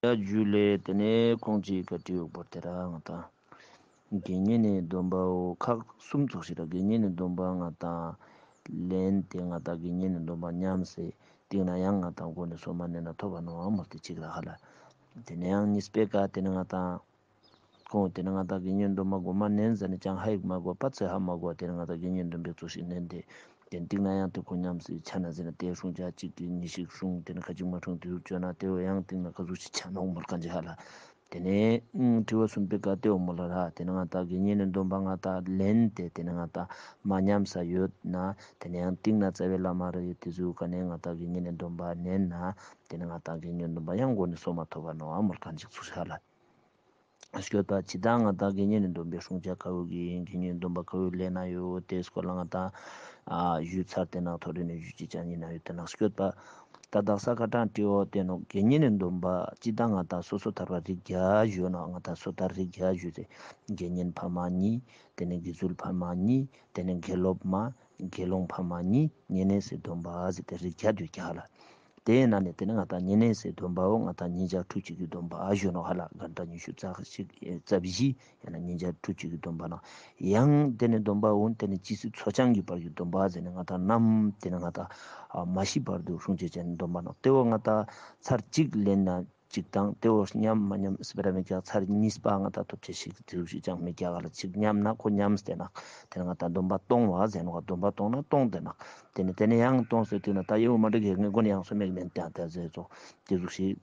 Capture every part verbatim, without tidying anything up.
ཡ་ཇུ་ལེ། ཏེ་ནེ་ཁོང་ཅིག་ག་དྲི་ཡོག་པོ་ཏེ་ར་ང་ཏང་དགེ་བསྙེན་ནི་སྡོམ་པའོ་ཁག་གསུམ་ཙོགས་ཤིག་ར། དགེ་བསྙེན་ནི་སྡོམ་པ་ང་ཏང་ལེན་ཏེ་ང་ཏང་དགེ་བསྙེན་ནི་སྡོམ་པ་ཉམས་སེ་སྟིང་ནེ་ཡང་ང་ཏང་མགོ་ནེ་སོ་མ་ནེན་ན་ཐོབ་པ་ནོག་ཨ་མོལ་ཏེ་ཅིག་ར་ཧ་ལ། ཏེ་ནེ་ཡང་གཉིས་པའི་ཀ་ཏེ་ནེ་ང་ཏང་ཁོང་ཏེ་ནེ་ང་ཏང་དགེ་བསྙེན་སྡོམ་པ་མགོ་མ་ནེན་ཟ་ནེ་ཅང་ཧ་ཡིག་མ་གོ་པ་ཚེ་ཧ་མ་གོ་ཏེ་ནེ་ང་ཏང་དགེ་བསྙེན་སྡོམ་པའི་ཙོགས་ཤིག་ནེན་ཏེ་ཏེ་སྟིང་ནེ་ཡང་ཏེ་ཁོ་ཉམས་སེ་ཆ་ན་ཟེར་ན་ཏེ་སྲུང་བྱ་གཅིག་གི་ཉིས་ཤིག་སྲུང་ཏེ་ནེ་ཁ་ཅིག་མ་སྲུང་ཏེ་ཟུག་ཅོ་ན་ཏེ་བོ་ཡང་སྟིང་ནེ་ག་ཟུག་ཅིག་ཆ་ནོག་མོལ་ཁན་ཅིག་ཧ་ལ། ཏེ་ནེ་དྲི་བ་གསུམ་པའི་ཀ་ཏེ་བོ་མོལ་ལ་ར། ཏེ་ནེ་ང་ཏང་དགེ་བསྙེན་ནི་སྡོམ་པ་ང་ཏང་ལེན་ཏེ་ཏེ་ནེ་ང་ཏང་མ་ཉམས་ས་ཡོད་ན་ཏེ་ནེ་ཡང་སྟིང་ནེ་རྩ་བའི་བླ་མ་རེ་ཡོད་ཏེ་ཟུག་ག་ནེ་ང་ཏང་དགེ་བསྙེན་ནི་སྡོམ་པ་ནེན་ན་ཏེ་ནེ་ང་ཏང་དགེ་བསྙེན་སྡོམ་པ་ཡང་མགོ་ནེ་སོ་མ་ཐོབ་པ་ནོག་ཨ་མོལ་ཁན་ཅིག་ཚུགས་ཤིག་ཧ་ལ། སྐྱོད་པ་ཅི་ད་ང་ཏང་དགེ་བསྙེན་ནི་སྡོམ་པའི་སྲུང་བྱ་ཀ་བོ་གི་དགེ་བསྙེན་སྡོམ་པ་ཀ་བོ་ལེན་ན་ཡོད་ཏེ་སྐོར་ལ་ང་ཏང་ཨ་ཞུས་ཚར་ཏེ་ནོག་ཐོ་རེ་ནེ་ཞུ་ཅེས་ཅང་ཨིན་ན་ཡོད་ཏེ་ནོག་སྐྱོད་པ། ད་དག་ས་ཁ་ཏང་དྲི་བ་ཏེ་ནོག་དགེ་བསྙེན་ནི་སྡོམ་པ་ཅི་ད་ང་ཏང་སོ་སོ་ཐར་པ་རིགས་བརྒྱ་ཞུ་ནོག་ང་ཏང་སོ་ཐར་རིགས་བརྒྱ་ཞུ་ཏེ་དགེ་བསྙེན་ཕ་མ་གཉིས་ཏེ་ནེ་དགེ་ཚུལ་ཕ་མ་གཉིས་ཏེ་ནེ་དགེ་སློབ་མ་དགེ་སློང་ཕ་མ་གཉིས་བསྙེན་གནས་སི་སྡོམ་པ་ཟེར་ཏེ་རིགས་བརྒྱ་དུ་ཀ་ཧ་ལ། ཏེའི་ནང་ནེ་ཏེ་ནེ་ང་ཏང་བསྙེན་གནས་སི་སྡོམ་པའོ་ང་ཏང་ཉིས་བརྒྱ་ཁྲུ་གཅིག་གི་སྡོམ་པ་ཨ་ཞུ་ནོག་ཧ་ལ། གྷན་ཊ་ཉི་ཤུ་རྩ་གཅིག་རྩ་བཞི་ཡང་ན་ཉིས་བརྒྱ་ཁྲུ་གཅིག་གི་སྡོམ་པ་ནོག། ཡང་ཏེ་ནེ་སྡོམ་པ་འོ་ཏེ་ནེ་ཇི་སྲིད་འཚོ་ཆེན་གྱི་བར་གྱི་སྡོམ་པ་ཟེར་ནེ་ང་ཏང་ནམ་ཏེ་ནེ་ང་ཏང་མ་ཤི་བར་དུ་སྲུང་ཅེས་ཅན་སྡོམ་པ་ནོག། ཏེ་བོ་ང་ཏང་ཚར་གཅིག་ལེན་ན་གཅིག་དང་ཏེ་བོ་ཉམས་མ་ཉམས་སྤེ་ར་མེད་ཀྱག། ཚར་གཉིས་པ་ང་ཏང་ཐོབ་ཅེས་ཤིག་ཏེ་ཟུག་ཅིག་ཅང་མེད་ཀྱག་ལ། གཅིག་ཉམས་ན་ཁོ་ཉམས་ཏེ་ནོག། ཏེ་ནེ་ང་ཏང་སྡོམ་པ་གཏོང་བ་ཟེར་ནོག། སྡོམ་པ་གཏོང་ན་གཏོང་ཏེ་ནོག། ཏེ་ནེ་ཏེ་ནེ་ཡང་གཏོང་ཟེར་ཏེ་ན་ད་ཡེ་བོ་མ་འགྲིག་གི་ངའི་མགོ་ནེ་ཡང་སོ་མ་ནེན་ཏེ་ཡང་ཏེ་ཟེར་ཙོགས་ཏེ་ཟུག་ཤིག་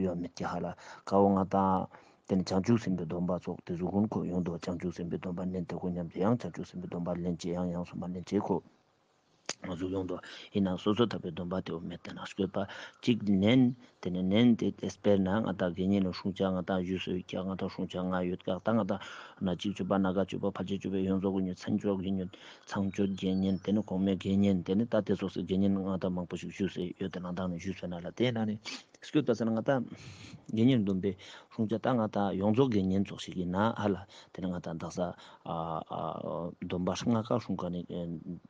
ཡོད་མེད་ཀྱག་ཧ་ལ། ཀ་བོ་ང་ཏང་ཏེ་ནེ་བྱང་ཆུབ་སེམས་དཔའི་སྡོམ་པ་ཙོགས་ཏེ་ཟུག་གུན་ཁོ་ཡོང་དོ། བྱང་ཆུབ་སེམས་དཔའི་སྡོམ་པ་ནེན་ཏེ་ཁོ་ཉམས་ཏེ་ཡང་བྱང་ཆུབ་སེམས་དཔའི་སྡོམ་པ་ལེན་ཅེས་ཡང་ཡང་སོ་མ་ནེན་ཅེས་ཁོ་ང་ཟུག་ཡོང་དོ། ཨིན་ནའང་སོ་སོ་ཐར་པའི་སྡོམ་པ་ཏེ་བོ་མེད་ཏེ་ནོག། སྐྱོད་པ་གཅིག་ནེན། ཏེ་ནེ་ནེན་ཏེ་ཏེ་སྤེར་ན་ང་ཏང་དགེ་བསྙེན་ནི་སྲུང་བྱ་ང་ཏང་ཞུས་སོ་ཡོད་ཀྱག། ང་ཏང་སྲུང་བྱ་ལྔ་ཡོད་ཀྱག། ད་ང་ཏང་ན་གཅིག་སྤྱོད་པ་ན་འགའ་སྤྱོད་པ་ཕལ་ཆེར་སྤྱོད་པའི་ཡོངས་རྫོགས་དགེ་བསྙེན་ཚངས་སྤྱོད་དགེ་བསྙེན་ཚངས་སྤྱོད་དགེ་བསྙེན་ཏེ་ནེ་གོང་མའི་དགེ་བསྙེན་ཏེ་ནེ་ད་ཏེ་ཙོགས་སི་དགེ་བསྙེན་ང་ཏང་མང་པོ་ཞིག་ཞུས་སེ་ཡོད་ཏེ་ནང་ཏང་ནེ་ཞུས་སོ་ན་ལ། ཏེའི་ནང་ནེ་སྐྱོད་པ་ཟེར་ན་ང་ཏང་དགེ་བསྙེན་སྡོམ་པའི་སྲུང་བྱ་ད་ང་ཏང་ཡོངས་རྫོགས་དགེ་བསྙེན་ཙོགས་ཤིག་ཨིན་ན་ཧ་ལ། ཏེ་ནེ་ང་ཏང་དག་ས་ཨ་ཨ་སྡོམ་པ་ལྔ་ཀ་སྲུང་ཀ་ནེ་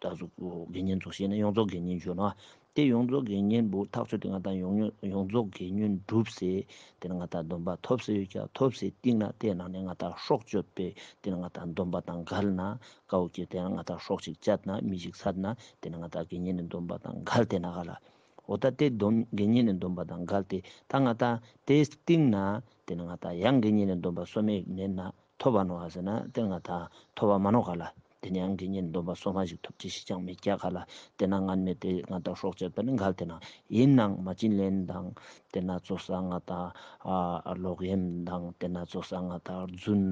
ད་ཟུག་དགེ་བསྙེན་ཙོགས་ཤིག་ཨིན་ན་ཡོངས་རྫོགས་དགེ་བསྙེན་ཞུ་ནོག། ཏེ་ཡོངས་རྫོགས་དགེ་བསྙེན་བོ་ཐག་ཆོད་དེ་ང་ཏང་ཡོངས་ཡོངས་རྫོགས་དགེ་བསྙེན་སྒྲུབ་སེ་ཏེ་ནེ་ང་ཏང་སྡོམ་པ་ཐོབ་སེ་ཡོད་ཀྱག། ཐོབ་སེ་སྟིང་ནེ་ཏེའི་ནང་ནེ་ང་ཏང་སྲོག་གཅོད་པའི་ཏེ་ནེ་ང་ཏང་སྡོམ་པ་དང་འགལ་ན་ཀ་བོ་ཀྱེ་ཏེ་ནེ་ང་ཏང་སྲོག་ཅིག་བཅད་ན་མི་ཞིག་བསད་ན་ཏེ་ནེ་ང་ཏང་དགེ་བསྙེན་ནི་སྡོམ་པ་དང་འགལ་ཏེ་ནོག་ཧ་ལ། འོ་ད་ཏེ་སྡོམ་དགེ་བསྙེན་ནི་སྡོམ་པ་དང་འགལ་ཏེ་ད་ང་ཏང་ཏེའི་སྟིང་ནེ་ཏེ་ནེ་ང་ཏང་ཡང་དགེ་བསྙེན་ནི་སྡོམ་པ་སོ་མ་ནེན་ན་ཐོབ་པ་ནོག་ཟེར་ན་ཏེ་ང་ཏང་ཐོབ་པ་མ་ནོག་ག་ལ། ཏེ་ནེ་ཡང་དགེ་བསྙེན་སྡོམ་པ་སོ་མ་ཞིག་ཐོབ་ཅེས་ཤིག་ཅང་མེད་ཀྱག་ག་ལ། ཏེ་ནེ་སྔན་མེད་དེ་ང་ཏང་སྲོག་བཅད་པ་ནི་འགལ་ཏེ་ནོག། ཨིན་ནའང་མ་བྱིན་ལེན་དང་ཏེ་ནེ་ཙོགས་ས་ང་ཏང་ཨ་ལོག་གཡེམ་དང་ཏེ་ནེ་ཙོགས་ས་ང་ཏང་རྫུན་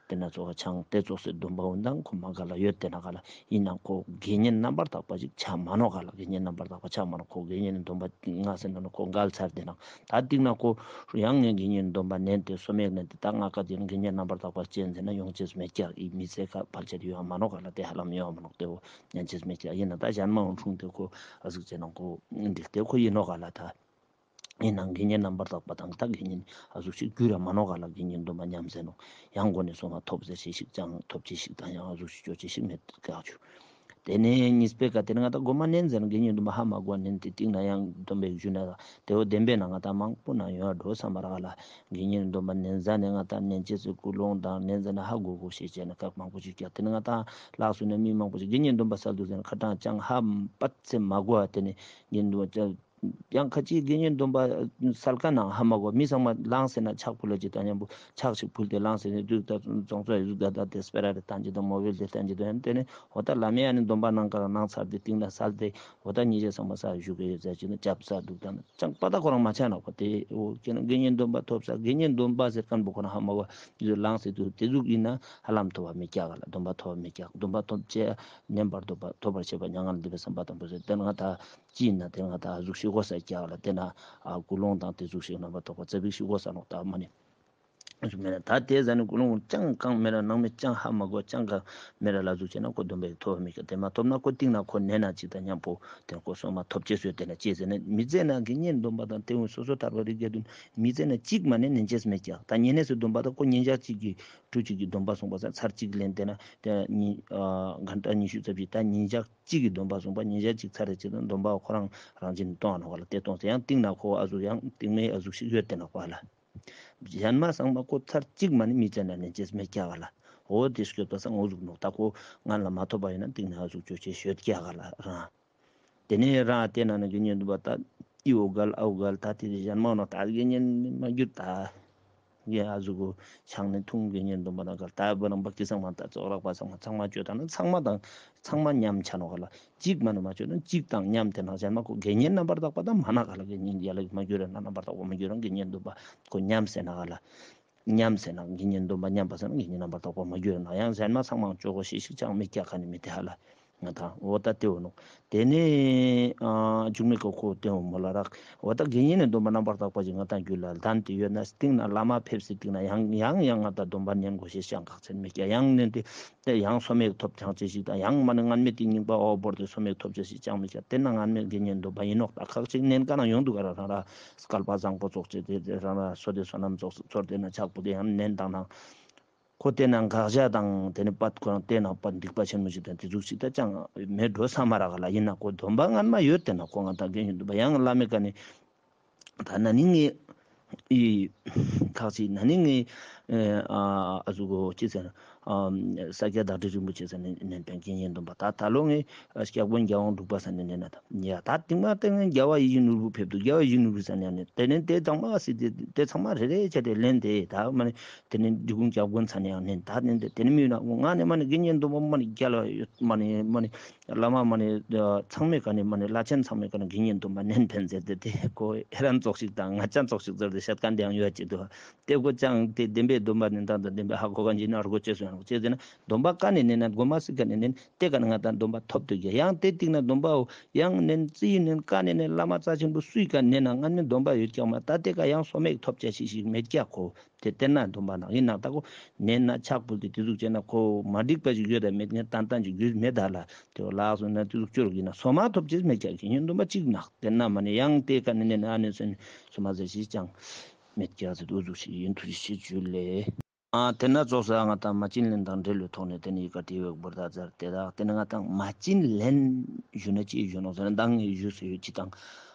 ཏེ་ནེ་ཙོགས་ཆང་ཏེ་ཙོགས་སི་སྡོམ་པ་འོ་ན་ཁོ་མ་འགལ་ལ་ཡོད་ཏེ་ནོག་ག་ལ། ཨིན་ནའང་ཁོ་དགེ་བསྙེན་རྣམ་པར་དག་པ་ཞིག་ཆ་མ་ནོག་ག་ལ། དགེ་བསྙེན་རྣམ་པར་དག་པ་ཆ་མ་ནོག། ཁོ་དགེ་བསྙེན་སྡོམ་པ་ལྔ་ཟེར་ན་ཁོ་འགལ་ཚར་ཏེ་ནོག། ད་སྟིང་ནེ་ཁོ་ཡང་ངས་དགེ་བསྙེན་སྡོམ་པ་ནེན་ཏེ་སོ་མ་ནེན་ཏེ་ད་ང་ཀ་དེ་ནེ་དགེ་བསྙེན་རྣམ་པར་དག་པ་ཅན་ཟེར་ན་ཡོང་ཅེས་མེད་ཀྱག། ཨི་མི་ཚེ་ཁ་ཕལ་ཆེར་ཡོང་མ་ནོག་ག་ལ། ཏེ་ཧ་ལམ་ཡོང་མ་ནོག། ཏེ་བོ་ཡོང་ཅེས་མེད་ཀྱག། ཨིན་ན་ད་གཞན་མ་འོང་འཁྲུངས་ཏེ་ཁོ་ཨ་ཟུག་ཅེ་ན་ཁོ་འགྲིག་སྟེ་ཁོ་ཨིན་ནོག་ག་ལ། ད་ཨིན་ནའང་དགེ་བསྙེན་རྣམ་པར་དག་པ་དང་ད་དགེ་བསྙེན་ཨ་ཟུག་ཤིག་རྒྱུད་ར་མ་ནོག་ག་ལ། དགེ་བསྙེན་སྡོམ་པ་ཉམས་ཟེར་ནོག། ཡང་མགོ་ནེ་སོ་མ་ཐོབ་ཟེར་ཅེས་ཤིག་ཅང་ཐོབ་ཅེས་ཤིག་དང་ཡང་ཨ་ཟུག་ཤིག་ཅོ་ཅེས་ཤིག་མེད་ཀྱག་ཆུ། ཏེ་ནེ་གཉིས་པའི་ཀ་ཏེ་ནེ་ང་ཏང་མགོ་མ་ནེན་ཟེར་ན་དགེ་བསྙེན་སྡོམ་པ་ཧ་མ་གོ་ནེན་ཏེ་སྟིང་ནེ་ཡང་སྡོམ་པའི་རྒྱུ་ན་ཏེ་བོ་བདེན་པའི་ནང་ང་ཏང་མང་པོ་ནང་ཡོང་བ་འགྲོ་བསམ་པ་རག་ལ། དགེ་བསྙེན་སྡོམ་པ་ནེན་ཟ་ནེ་ང་ཏང་ནེན་ཅེས་སི་ཀུན་སློང་དང་ནེན་ཟ་ནེ་ཧ་གོ་གོ་ཤེས་ཅེས་ན་ཁག་མང་པོ་ཞིག་ཀྱག། ཏེ་ནེ་ང་ཏང་ལགས་སོ་ནེ་མི་མང་པོ་ཞིག་དགེ་བསྙེན་སྡོམ་པ་སལ་དུག་ཟེར་ན་ཁ་ཏང་ཅང་ཧ་པ་ཚེ་མ་གོ་བ་ཏེ་ནེ་དགེ་བསྙེན་སྡོམ་པ་ཡང་ཁ་ཅིག་དགེ་བསྙེན་སྡོམ་པ་སལ་ཁན་ནང་ཧ་མ་གོ་མི་ཚང་མ་ལངས་ཟེར་ན་ཕྱག་ཕུལ་ལ་ཅིག་དང་མཉམ་པོ་ཕྱག་ཅིག་ཕུལ་ཏེ་ལངས་ཟེར་ནེ་དུག་ད་ཙོང་ཙོ་ཡི་ཟུག་ད་ད་ཏེ་སྤེ་ར་རེ་བཏང་ཅིག་དང་མོ་བེལ་ཏེ་བཏང་ཅིག་དང་ཡང་ཏེ་ནེ་འོ་ད་ལ་མེ་ཡ་ནི་སྡོམ་པ་ནང་ཀ་ནང་ཚར་ཏེ་སྟིང་ནེ་སལ་ཏེ་འོ་ད་ཉེ་ཞ་ཚང་མ་ས་བཞུགས་ཡོད་ཟེར་ཅིག་ནེ་ཅབ་ས་དུག་ད་ནེ་ཅང་པ་ད་ཁོ་རང་མ་ཆ་ན་ཁོ་ཏེ་འོ་ཁྱེད་ན་དགེ་བསྙེན་སྡོམ་པ་ཐོབ་ས་དགེ་བསྙེན་སྡོམ་པ་ཟེར་ཁན་པོ་ཁོ་རང་ཧ་མ་གོ་ཡི་ལངས་ཟེར་དུག་ཏེ་ཟུག་ཨིན་ན་ཧ་ལམ་ཐོབ་པ་མི་ཀྱག་ག་ལ། སྡོམ་པ་ཐོབ་པ་མི་ཀྱག། སྡོམ་པ་ཐོབ་ཅེས་ནེན་པར་ཐོབ་པ་ཐོབ་པར་བྱེད་པ་མྱ་ངན་ལས་འདས་པའི་བསམ་པ་དང་པོ་ཟེར་ཏེ་ནེ་ང་ཏང་ཅི་ཨིན་ན་ཏེ་ང་ཏང་ཨ་ཟུག་ཤིག་གོ་ས་ཀྱག་ལ། ཏེ་ནེ་ཨ་ཀུན་སློང་དང་ཏེ་ཟུག་ཤིག་རྣམ་པར་དག་པ་ཙ་པིག་ཤིག་གོ་ས་ནོག་ད་མ་ནེ། ཨ་ཟུག་མེད་ན་ད་ཏེ་ཟ་ནེ་ཀུན་སློང་ཅང་གང་མེད་ན་ནང་མེད་ཅང་ཧ་མ་གོ་ཅང་གང་མེད་ན་ལ་ཟུག་ཅེ་ན་ཁོ་སྡོམ་པའི་ཐོབ་པ་མི་ཀྱག། ཏེ་མ་ཐོབ་ན་ཁོ་སྟིང་ནེ་ཁོ་ནེན་ན་ཅིག་དང་མཉམ་པོ་ཏེ་ཁོ་སོ་མ་ཐོབ་ཅེས་སོ་ཏེ་ནེ་ཅི་ཟེར་ན་མི་ཚེ་ན་དགེ་བསྙེན་སྡོམ་པ་དང་ཏེ་བོ་སོ་སོ་ཐར་པ་རིགས་བརྒྱད་དུ་མི་ཚེ་ན་ཅིག་མ་ནེན་ནེན་ཅེས་མེད་ཀྱག། ད་ཉེ་གནས་སུ་སྡོམ་པ་ད་ཁོ་ཉིས་བརྒྱ་གཅིག་གི་ཁྲུ་གཅིག་གི་སྡོམ་པ་སོང་པ་ས་ཚར་གཅིག་ལེན་ཏེ་ན་ཏེ་ཉི་ཨ་གྷན་ཊ་ཉི་ཤུ་རྩ་བཞི་ད་ཉིས་བརྒྱ་གཅིག་གི་སྡོམ་པ་སོང་པ་ཉིས་བརྒྱ་གཅིག་ཚར་རེ་ཅིག་དང་སྡོམ་པ་ཁོ་རང་རང་བཞིན་གཏོང་ང་ནོག་ག་ལ། ཏེ་གཏོང་ཚེ་ཡང་སྟིང་ནེ་ཁོ་ཨ་ཟུག་ཡང་སྟིང་མེ་ཨ་ཟུག་ཤིག་ཡོད་ཏེ་ནོག་པ་ལ། གཞན་མ་ཚང་མ་ཁོ་ཚར་གཅིག་མ་ནི་མི་ཚེ་ན་ནན་ཅེས་མེད་ཀྱག་ག་ལ། འོ་དེ་སྐྱོད་པ་སང་འོ་ཟུག་ནོག་ད་ཁོ་ང་ལ་མ་ཐོབ་པ་ཡིན་ན་སྟིང་ན་འོ་ཟུག་ཅོ་ཅེས་ཤོད་ཀྱག་ག་ལ་རང་། དེ་ནས་རང་དེ་ན་ན་དགེ་བསྙེན་སྡོམ་པ་ད་ཨི་འོ་གལ་ཨའུ་གལ་ད་དེ་གཞན་མ་ནོག་ད་དགེ་བསྙེན་མ་གྱུར་ད། ཡེ་ཨ་ཟུག་གོ་ཆང་ནི་འཐུང་དགེ་བསྙེན་སྡོམ་པ་ན་གལ་ད་བ་རང་བ་ཀི་སང་མ་ད་ཙོག་རག་པ་སང་མ་ཚང་མ་ཅོ་ད་ན་ཚང་མ་དང་ཚང་མ་མཉམ་ཆ་ནོག་ག་ལ། གཅིག་མ་ནི་མ་ཅོ་ན་གཅིག་དང་མཉམ་དེ་ན་གཞན་མ་ཁོ་དགེ་བསྙེན་རྣམ་པར་དག་པ་དང་མ་ན་ག་ལ་དགེ་བསྙེན་ཡ་ལ་མ་གྱུར་ར་ན་རྣམ་པར་དག་པ་མ་གྱུར་རང་དགེ་བསྙེན་སྡོམ་པ་ཁོ་མཉམ་ཟེར་ན་ག་ལ། མཉམ་ཟེར་ན་དགེ་བསྙེན་སྡོམ་པ་མཉམ་པ་ཟེར་ན་དགེ་བསྙེན་རྣམ་པར་དག་པ་མ་གྱུར་ན་ཡང་གཞན་མ་ཚང་མ་ཅོ་གོ་ཤེས་ཤིག་ཅང་མི་སྐྱ་ཁ་ནི་མི་དེ་ཧ་ལ། ང་དང་འོ་ད་དེ་འོ་ནོག་དེ་ནས་ཨ་འཇུག་མེད་ཀ་ཁོ་དེ་འོ་མོ་ལ་རག་འོ་ད་དགེ་བསྙེན་ནི་སྡོམ་པ་རྣམ་པར་དག་པ་ཞིག་ང་དང་རྒྱུད་ལ་ལྡན་ཏེ་ཡོད་ན་སྟིང་ན་བླ་མ་ཕེབས་སི་སྟིང་ན་ཡང་ཡང་ཡང་ང་དང་སྡོམ་པ་ནན་གོ་ཤེས་ཅང་ཁག་ཆེན་མི་སྐྱ་ཡང་ནན་ཏེ་དེ་ཡང་སོ་མེག་ཐོབ་ཅང་ཅེས་ཤིག་དང་ཡང་མ་ནི་སྔན་མེད་དེ་རྙིང་པ་འོ་བོར་ཏེ་སོ་མེག་ཐོབ་ཅེས་ཤིག་ཅང་མི་སྐྱ་དེ་ན་སྔན་མེད་དགེ་བསྙེན་སྡོམ་པ་ཡིན་ནོག་ད་ཁག་ཅིག་ནན་ཀ་ན་ཡོང་འདུག་ག་ར་རང་ར་སྐལ་པ་བཟང་པོ་ཙོགས་ཅེས་དེ་རང་ར་སོ་དེ་བསོད་ནམས་ཙོགས་ཚོར་དེ་ན་ཆག་པོ་དེ་ཡང་ནན་དང་ན། ཁོ་དེ་ན་དགག་བྱ་དང་དེ་ནི་པད་ཁོ་རང་དེ་ན་པད་སྡིག་པ་ཆེན་མོ་ཞིག་དང་དེ་ཟུག་ཞིག་ད་ཅང་མེད་འགྲོ་ས་མ་རག་ག་ལ། ཡིན་ན་ཁོ་སྡོམ་པ་སྔན་མ་ཡོད་དེ་ན་ཁོ་ང་དང་དགེ་བསྙེན་སྡོམ་པ་ཡང་བླ་མེད་ཀ་ནི་ད་ན་ནིང་ངི་ཨི་ཁག་ཅིག་ན་ནིང་ངི་ཨ་ཨ་ཟུག་གོ་ཅི་ཟེར་ན་ས་སྐྱ་བདག་ཁྲི་རིན་པོ་ཆེ་ས་ནི་ནན་པན་དགེ་བསྙེན་སྡོམ་པ་ད་ད་ལོ་ངི་སྐྱབས་མགོན་རྒྱལ་དབང་འབྲུག་པ་ས་ནི་ནན་ན་ད་ཡ་ད་དེང་མ་དེ་ངི་རྒྱལ་བ་ཡིད་བཞིན་ནོར་བུ་ཕེབས་འདུག་རྒྱལ་བ་ཡིད་བཞིན་ནོར་བུ་ས་ནི་ཡ་ནི་དེ་ནི་དེ་ཚང་མ་སི་དེ་དེ་ཚང་མ་རེ་རེ་བྱས་ཏེ་ལེན་དེ་ད་མ་ནི། དེ་ནས་འབྲི་གུང་སྐྱབས་མགོན་ཚ་ནས་ཡང་ནན་ད་ནན་དེ་དེ་ནས་མི་ཡོད་ན་ང་ནས་མ་ནི་དགེ་བསྙེན་སྡོམ་པ་མ་ནི་རྒྱལ་ལ་ཡོད་མ་ནི་མ་ནི་བླ་མ་མ་ནི་ཚང་མས་ག་ནས་མ་ནི་བླ་ཆེན་ཚང་མས་ག་ནས་དགེ་བསྙེན་སྡོམ་པ་ནན་ཕན་ཟེར་ཏེ་དེ་ཁོ་ཧེ་རན་ཙོགས་ཤིག་དང་ང་ཅན་ཙོགས་ཤིག་ཟེར་ཏེ་བཤད་མཁན་དེ་ཡང་ཡོད་ཅེས་འདུག་དེ་ཁོ་ཅང་དེ་བདེན་པའི་སྡོམ་པ་ནན་དང་དང་བདེན་པའི་ཧ་གོ་ག་འཇིན་ཨར་གོ་ཅེས་སུ་ཡང་ཅེས་ཟེར་ན་སྡོམ་པ་ག་ནས་ནན་ན་མགོ་མ་སི་ག་ནས་ནན་དེ་ག་ནས་ང་དང་སྡོམ་པ་ཐོབ་འདུག་གི་ཡང་དེ་སྟིང་ན་སྡོམ་པའོ་ཡང་ནན་རྩི་ཡིན་ནན་ག་ནས་ནན་བླ་མ་རྩ་ཆེན་པོ་སུའི་ག་ནན་ན་ང་ནི་སྡོམ་པ་ཡོད་ཀྱང་མ་ད་དེ་ག་ཡང་སོ་མེག་ཐོབ་ཅེས་ཤིག་ཤིག་མེད་ཀྱག་ཁོ། དེ་ལྟར་ན་སྡོམ་པ་ནང་ཡིན་ན་ད་ཁོ་ནན་ན་ཕྱག་ཕུལ་ཏེ་དེ་ཟུག་བྱས་ན་ཁོ་མ་འགྲིག་པ་ཞིག་ཡོད་དམ་མེད་ངས་ཏན་ཏན་ཅིག་རྒྱུས་མེད་ད་ལ། དེ་བོ་ལགས་སོ་ན་དེ་ཟུག་ཅོ་རོགས་ཡིན་ན་སོ་མ་ཐོབ་ཅེས་མེད་ཀྱག་གི་ཡིན་སྡོམ་པ་གཅིག་ནག་དེ་ན་མ་ནི་ཡང་དེ་ཀ་ནི་ནན་ཨ་ནི་སོ་ནི་སོ་མ་ཟེར་ཞིག་ཅང་མེད་ཀྱག་ཟེར་དེ་ཟུག་ཞིག་ཡིན་ཐུ་ཞིག་ཞིག་ཇུ་ལེ། ཨ་དེ་ན་ཙོགས་ས་ང་དང་མ་བྱིན་ལེན་དང་འབྲེལ་བའི་ཐོག་ནས་དེ་ནི་ཡི་ག་དྲི་བའི་བུར་ད་ཙར་དེ་དག་དེ་ནི་ང་དང་མ་བྱིན་ལེན་ཞུ་ན་ཅི་ཞུ་ནོག་ཟེར་ན་མདང་ངས་ཞུས་སུ་ཡོད་ཅི་དང་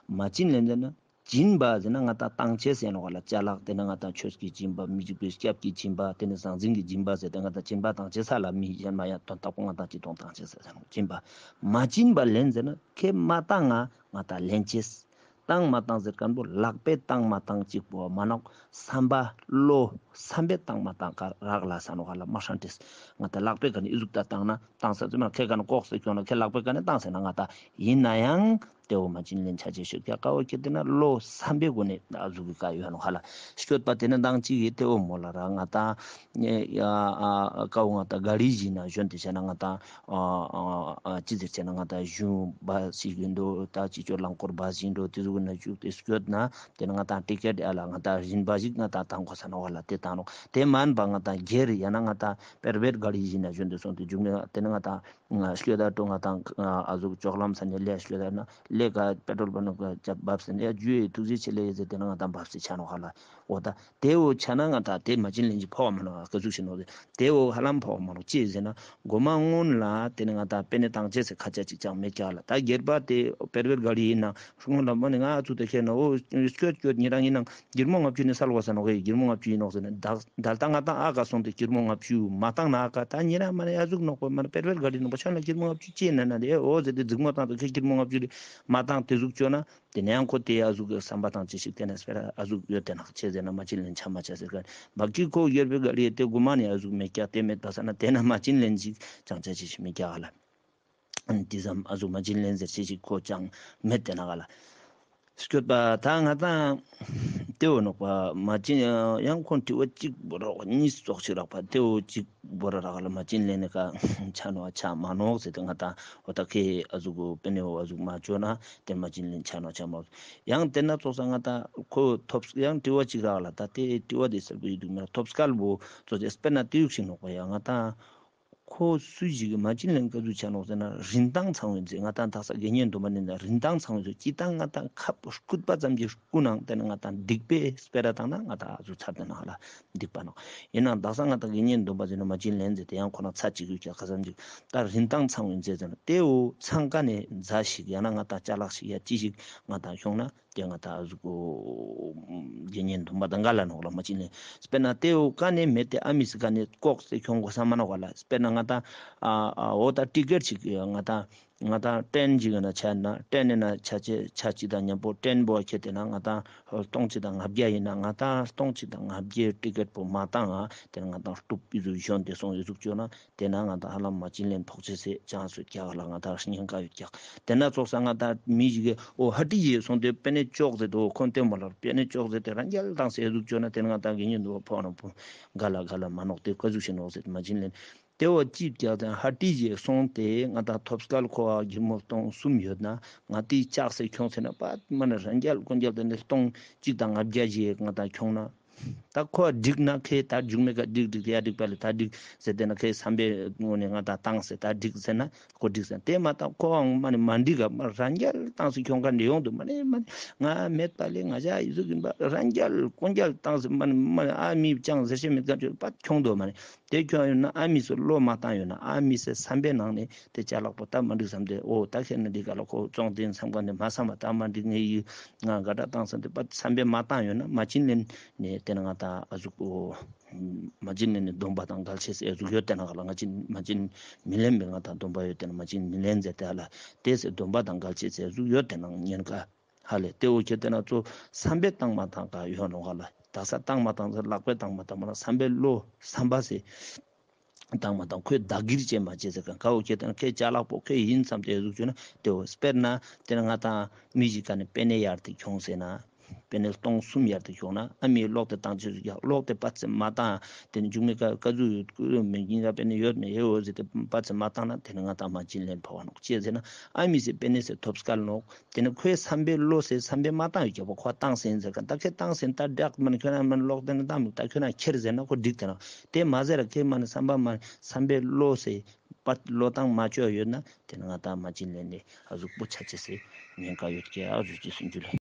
མ་བྱིན་ལེན་ཟེར་ན། སྦྱིན་པ་ཟེར་ན་ང་དང་བཏང་ཅེས་ཟེར་ནོག་ག་ལ། ཅ་ལག་དེ་ནི་ང་དང་ཆོས་ཀྱི་སྦྱིན་པ་མི་འཇིགས་པའི་སྐྱབས་ཀྱི་སྦྱིན་པ་དེ་ནི་ཟང་ཟིང་གི་སྦྱིན་པ་ཟེར་ཏེ་ང་དང་སྦྱིན་པ་བཏང་ཅེས་ས་ལ་མི་གཞན་མ་ཡང་དོན་དག་པོ་ང་དང་ཅི་གཏོང་བཏང་ཅེས་ཟེར་ནོག་སྦྱིན་པ། མ་བྱིན་པ་ལེན་ཟེར་ན་ཁེ་མ་བཏང་ང་ང་དང་ལེན་ཅེས། བཏང་མ་བཏང་ཟེར་མཁན་པོ་ལག་པས་བཏང་མ་བཏང་གཅིག་པོ་མ་ནོག་བསམ་པ་བློ་བསམ་པས་བཏང་མ་བཏང་ག་རག་ལ་ས་ནོག་ག་ལ་མ་ཧྲན་ཏེས། ང་དང་ལག་པས་ག་ནི་ཨི་ཟུག་ད་བཏང་ན། བཏང་ས་ཙམ་ན་ཁེ་ག་ནི་ལྐོག་ཟ་ཁྱོང་ན་ཁེ་ལག་པས་ག་ནི་བཏང་ཟེར་ན་ང་དང་ཡིན་ན་ཡང་དེ་བོ་མ་བྱིན་ལེན་ཆ་ཅེས་ཤོད་ཀྱག་ཀ་བོ་ཁེ་དེ་ན་བློ་བསམ་པའི་སྒོ་ནས་ཨ་ཟུག་གི་ཀ་ཡོད་ནོག་ཧ་ལ། སྐྱོད་པ་དེ་ནི་མདང་གཅིག་གི་དེ་བོ་མོ་ལ་ར་ང་དང་ཀ་བོ་ང་དང་ག་རི་ཞིག་ན་ཞོན་ཏེ་བྱས་ན་ང་དང་ཅི་ཟེར་བྱས་ན་ང་དང་གཞུང་བ་ཞིག་ཡིན་འགྲོ་ད་ཅི་ཅོ་རླངས་འཁོར་བ་ཞིག་ཡིན་འགྲོ་དེ་ཟུག་ན་བཅུག་སྟེ་སྐྱོད་ན་དེ་ནི་ང་དང་ཊི་ཀེ་ཊི་ཨ་ལ་ང་དང་རིན་པ་ཞིག་ང་དང་བཏང་དགོས་ས་ནོག་ཧ་ལ་དེ་བཏང་ནོག་དེ་མན་པ་ང་དང་སྒེར་ཡང་ན་ང་དང་པེར་བེཊ་ག་རི་ཞིག་ན་ཞོན་ཏེ་སོང་སྟེ་འཇུག་ནས་དེ་ནི་ང་དང་ཤོད་ད་ཏོ་ང་དང་ཨ་ཟུག་ཅོག་ལམ་ས་ནས་ལས་ཤོད་ད་ན་ལས་ཀ་པེ་ཏྲོལ་པ་ནོ་ཀ་ཅབ་བབས་ཟེར་ནས་ཡ་ཇུ་ཡི་ཐུགས་རྗེ་ཆེ་ལེ་ཟེར་དེ་ན་ང་དང་བབས་སེ་ཆ་ནོག་ཧ་ལ། འོ་ད་དེ་བོ་ཆ་ན་ང་དང་དེ་མ་བྱིན་ལེན་གྱི་ཕོག་མ་ནོག་ཀ་ཟུག་ཤེས་ནོག་ཟེར་དེ་བོ་ཧ་ལམ་ཕོག་མ་ནོག་ཅི་ཟེར་ན་མགོ་མ་སྔོན་ལ་དེ་ནི་ང་དང་པེ་ནེ་བཏང་ཅེས་ཟེར་ཁ་ཆ་ཅིག་ཅང་མེད་ཀྱག་ལ། ད་སྒེར་པ་དེ་པེར་བེཊ་ག་རི་ཡིན་ན་སྔོན་ལ་མ་ནི་ང་ཨ་ཚུགས་ཏེ་ཁྱེར་ན་འོ་སྐྱོད་སྐྱོད་ཉེ་རང་ཡིན་ན། སྒྱིར་མོ་ལྔ་བཅུ་ནི་སལ་བ་ས་ནོག་གི་སྒྱིར་མོ་ལྔ་བཅུ་ཡིན་ནོག་ཟེར་ན་ད་ད་ལྟ་ང་དང་ཨ་ཀ་སོང་སྟེ་སྒྱིར་མོ་ལྔ་བཅུ་མ་བཏང་ན་ཨ་ཀ་ད་ཉེ་རང་མ་ནི་ཨ་ཟུག་ནོག་པ་མ་ནི་པེར་བེཊ་ག་རི་ནོག་པ་ཆོན་ལ་སྒྱིར་མོ་ལྔ་བཅུ་ཅི་ན་ན་དེ་འོ་ཟེར་ཏེ་རྫིག་མོ་བཏང་ཏེ་ཁེ་སྒྱིར་མོ་ལྔ་བཅུ་རེ་མ་བཏང་དེ་ཟུག་ཅོ་ན་དེ་ནས་ཡང་ཁོ་དེ་ཨ་ཟུག་གི་བསམ་པ་བཏང་ཅི་ཞིག་དེ་ནས་སྤེ་ར་ཨ་ཟུག་ཡོད་དེ་ནག་ཆེ་ཟེར་ན་མ་བྱིན་ལེན་ཆ་མ་ཆ་ཟེར་ག་བ་ཀི་ཁོ་སྒེར་པའི་ག་རི་དེ་གོ་མ་ནི་ཨ་ཟུག་མེད་ཀྱག་དེ་མེད་པ་ས་ན་དེ་ན་མ་བྱིན་ལེན་ཞིག་ཅང་ཆ་ཅི་ཞིག་མེད་ཀྱག་ལ། དེ་ཙམ་ཨ་ཟུག་མ་བྱིན་ལེན་ཟེར་ཅེས་ཞིག་ཁོ་ཅང་མེད་དེ་ནག་ལ། སྐྱོད་པ་ད་ང་དང་དེ་བོ་ནོག་པ་མ་བྱིན་ཡང་ཁོང་དྲི་བ་གཅིག་བོ་རག་གཉིས་ཙོགས་ཤིག་རག་པ་དེ་བོ་གཅིག་བོ་ར་རག་ལ་མ་བྱིན་ལེན་ནི་ཀ་ཆ་ནོག་ཆ་མ་ནོག་ཟེར་ཏེ་ང་དང་འོ་ད་ཁེ་ཨ་ཟུག་གོ་པེ་ནེ་བོ་ཨ་ཟུག་མ་ཅོ་ན་དེ་མ་བྱིན་ལེན་ཆ་ནོག་ཆ་མ་ནོག་ཡང་དེ་ན་ཙོགས་ས་ང་དང་ཁོ་ཐོབ་ཡང་དྲི་བ་གཅིག་རག་ལ་ད་དེ་དྲི་བ་དེ་སལ་བོ་ཡི་འདུག་མེད་ཐོབ་སྐལ་བོ་ཙོགས་ཏེ་སྤེར་ན་དེ་ཡུག་ཞིག་ནོག་པ་ཡང་ང་དང་ཁོ་སུ་ཞིག་གི་མ་བྱིན་ལེན་ཀ་ཟུག་ཆ་ནོག་ཟེར་ན་རིན་ཐང་ཚང་བའི་མཛད་ང་དང་དག་ས་དགེ་བསྙེན་སྡོམ་པ་ནི་ན་རིན་ཐང་ཚང་བའི་མཛད་ཅི་ཏང་ང་དང་ཁབ་རྐུད་པ་ཙམ་གྱི་རྐུ་ནང་དེ་ན་ང་དང་སྡིག་པའི་སྤེ་ར་བཏང་ན་ང་དང་ཨ་ཟུག་ཚར་དེ་ན་ཧ་ལ་སྡིག་པ་ནོག་ཡིན་ནང་དག་ས་ང་དང་དགེ་བསྙེན་སྡོམ་པ་ཟེར་ན་མ་བྱིན་ལེན་ཟེར་དེ་ཡང་ཁོ་ན་ཚ་ཅིག་ཡོད་ཀྱག་ཁ་ཙམ་ཅིག་ད་རིན་ཐང་ཚང་བའི་མཛད་ཟེར་ན་དེ་བོ་ཚང་ཀ་ནས་མཛའ་ཞིག་ཡང་ན་ང་དང་ཅ་ལག་ཞིག་ཡ་ཅི་ཞིག་ང་དང་ཤོང་ན། ཏེ་ང་ཏང་ཨ་ཟུག་གོ་དགེ་བསྙེན་སྡོམ་པ་དང་འགལ་ལ་ནོག་ལ་མ་བྱིན་ལེན། སྤེར་ན་ཏེ་བོ་ཀ་ནེ་མེད་དེ་ཨ་མི་སི་ཀ་ནེ་ལྐོག་སྟེ་ཁྱོང་གོས་ས་མ་ནོག་ག་ལ། སྤེར་ན་ང་ཏང་ཨ་ཨ་འོ་ད་ཊི་ཀེཊ་ཅིག་ང་ཏང་ང་ཏང་ཊེན་ཅིག་ཡོད་ན་ཆ་ན་ཊེན་ཡིན་ན་ཆ་ཅེས་ཆ་ཅིག་དང་མཉམ་པོ་ཊེན་བོ་ཁྱེར་ཏེ་ན་ང་ཏང་སྟོང་གཅིག་དང་ལྔ་བརྒྱ་ཡིན་ན་ང་ཏང་སྟོང་གཅིག་དང་ལྔ་བརྒྱའི་ཊི་ཀེཊ་པོ་མ་བཏང་ང་ཏེ་ན་ང་ཏང་ལྟུབ་ཨི་ཟུག་ཞོན་ཏེ་སོང་ཨི་ཟུག་ཅོ་ན་ཏེ་ན་ང་ཏང་ཧ་ལམ་མ་བྱིན་ལེན་ཕོག་ཅེས་སི་ཅན་སུ་རྒྱག་ལ་ང་ཏང་ཉེན་ཁ་ཡོད་ཀྱག། ཏེ་ན་ཙོགས་ས་ང་ཏང་མི་ཞིག་གི་འོ་ཧ་ཊི་ཡེ་སོང་སྟེ་པེ་ནེ་ཅོག་ཟེར་དུ་ཁོན་ཏེ་མོ་ལ་པེ་ནེ་ཅོག་ཟེར་ཏེ་རང་རྒྱལ་བཏང་སྟེ་ཨི་ཟུག་ཅོ་ན་ཏེ་ན་ང་ཏང་དགེ་བསྙེན་སྡོམ་པ་ཕོག་ན་ཕོག་ག་ལ་ག་ལ་མ་ནོག། ཏེ་ཀ་ཟུག་ཞིག་ནོག་ཟེར་མ་བྱིན་ལེན། ཏེ་བོ་ཅི་བྱ་ཏེ་ཧ་ཊི་ཞིག་སོང་སྟེ་ང་ཏང་ཐོབ་སྐལ་ཁོ་བ་སྒྱུར་མོ་སྟོང་གསུམ་ཡོད་ན་ང་ཏི་ལྕགས་སེ་ཁྱོངས་ཟེར་ན་པད་མ་ནི་རང་རྒྱལ་ཀུན་རྒྱལ་ཏེ་ནེ་སྟོང་གཅིག་དང་ལྔ་བརྒྱ་ཞིག་ང་ཏང་ཁྱོངས་ན་ད་ཁོ་བ་འགྲིག་ན་ཁེ་ད་འཇུག་མེད་ཀ་འགྲིག་འགྲིག་ཡ་འགྲིག་པ་ལེ་ད་འགྲིག་ཟེར་ཏེ་ན་ཁེ་བསམ་པའི་ངོ་ནེ་ང་ཏང་བཏང་ཟེར་ད་འགྲིག་ཟེར་ན་ཁོ་འགྲིག་ཟེར་ན་ཏེ་མ་ད་ཁོ་བའང་མ་ནི་མ་འགྲིག་ག་མ་རང་རྒྱལ་བཏང་སེ་ཁྱོང་ཁ་འདི་ཡོང་དུ་མ་ནི་མ་ནི་ང་མེད་པ་ལེ་ང་ཞ་ཨི་ཟུག་ཡིན་པ་རང་རྒྱལ་ཀུན་རྒྱལ་བཏང་སེ་མ་ནི་མ་ནི་ཨ་མི་ཅང་ཟེར་ཤེས་མེད་ཀ་ཅོ་པད་ཁྱོང་དུ་མ་ནི། ཏེ་ཁྱོང་ཡོད་ན་ཨ་མི་སི་བློ་མ་བཏང་ཡོད་ན་ཨ་མི་སི་བསམ་པའི་ནང་ནེ་ཏེ་ཅ་ལག་པོ་ད་མ་འགྲིག་བསམ་སྟེ་འོ་ད་ཁྱེར་ན་འདི་ག་ལ་ཁོ་བཙོང་སྟེ་བསམ་ག་ནེ་མ་བསམ་པ་ད་མ་འགྲིག་ངེས་ཡིན་ང་དགའ་དྲག་བཏང་བསམ་སྟེ་པ་བསམ་པའི་མ་བཏང་ཡོད་ན་མ་བྱིན་ལེན་ནེ་ཏེ་ན་ང་ཏང་ཨ་ཟུག་འོ་མ་བྱིན་ལེན་ནི་སྡོམ་པ་དང་འགལ་ཆེས་སི་ཨ་ཟུག་ཡོད་ཏེ་ན་ག་ལ་ང་བྱིན་མ་བྱིན་མི་ལེན་པའི་ང་ཏང་སྡོམ་པ་ཡོད་ཏེ་ན་མ་བྱིན་མི་ལེན་ཟེར་ཏེ་ཧ་ལ་ཏེ་སི་སྡོམ་པ་དང་འགལ་ཆེས་སི་ཨ་ཟུག་ཡོད་ཏེ་ན་ཉེན་ཁ། ཧ་ལེ་ཏེ་འོ་ཁྱེར་ཏེ་ན་ཚོ་བསམ་པའི་བཏང་མ་བཏང་ག་ཡོད་ནོག་ག་ལ། ད་ས་བཏང་མ་བཏང་ཟེར་ལག་པའི་བཏང་མ་བཏང་མ་ན་བསམ་པའི་བློ་བསམ་པ་སེ་བཏང་མ་བཏང་ཁོས་བདག་གིར་བྱས་མ་བྱས་ཟེར་ག་ག་འོ་ཁྱེར་ཏེ་ན་ཁོའི་ཅ་ལག་པོ་ཁོའི་ཡིན་བསམ་སྟེ་ཟུག་བཅོས་ན་ཏེ་འོ་སྤེར་ན་ཏེ་ན་ང་ཏང་མི་ཞིག་ག་ནེ་པེ་ནེ་ཡར་ཏེ་ཁྱོངས་ཟེར་ན་པེ་ནེ་སྟོང་གསུམ་ཡར་ཏེ་ཁྱོངས་ན་ཨ་མི་ལོག་ཏེ་བཏང་ཅེས་ཟུག་ཡ་ལོག་ཏེ་པ་ཚེ་མ་བཏང་ཏེ་ནི་འཇུག་མེད་ཀ་ཀ་ཟུག་ཡོད་ཀུ་ཡོད་མེད་ཀྱིན་ག་པེ་ནེ་ཡོད་མེད་ཡོད་འོ་ཟེར་ཏེ་པ་ཚེ་མ་བཏང་ན་ཏེ་ནི་ང་ཏང་མ་བྱིན་ལེན་ཕོག་ག་ནོག་ཅི་ཟེར་ན་ཨ་མི་སི་པེ་ནེ་སི་ཐོབ་སྐལ་ནོག། ཏེ་ནེ་ཁོའི་བསམ་པའི་བློ་སེ་བསམ་པའི་མ་བཏང་ཡོད་ཀྱག་པ་ཁོ་བཏང་སེ་ཡིན་ཟེར་ག་ད་ཁེ་བཏང་སེ་ད་བདག་མ་ནི་ཁྱོད་རང་མ་ནི་ལོག་སྟེ་ན་བཏང་མི་ད་ཁྱོད་རང་ཁྱེར་ཟེར་ན་ཁོ་འགྲིག་ཏེ་ན་ཏེ་མ་ཟེར་ར་ཁེ་མ་ནི་བསམ་པ་མ་བསམ་པའི་བློ་སེ་པ་བློ་བཏང་མ་བཅོས་ཡོད་ན་ཏེ་ནི་ང་ཏང་མ་བྱིན་ལེན་ནི་ཨ་ཟུག་པོ་ཆ་ཅེས་སི་ཉེན་ཁ་ཡོད་ཀྱག་ཨ་ཟུག་ཅེས་སུ་འཇུ་ལེ།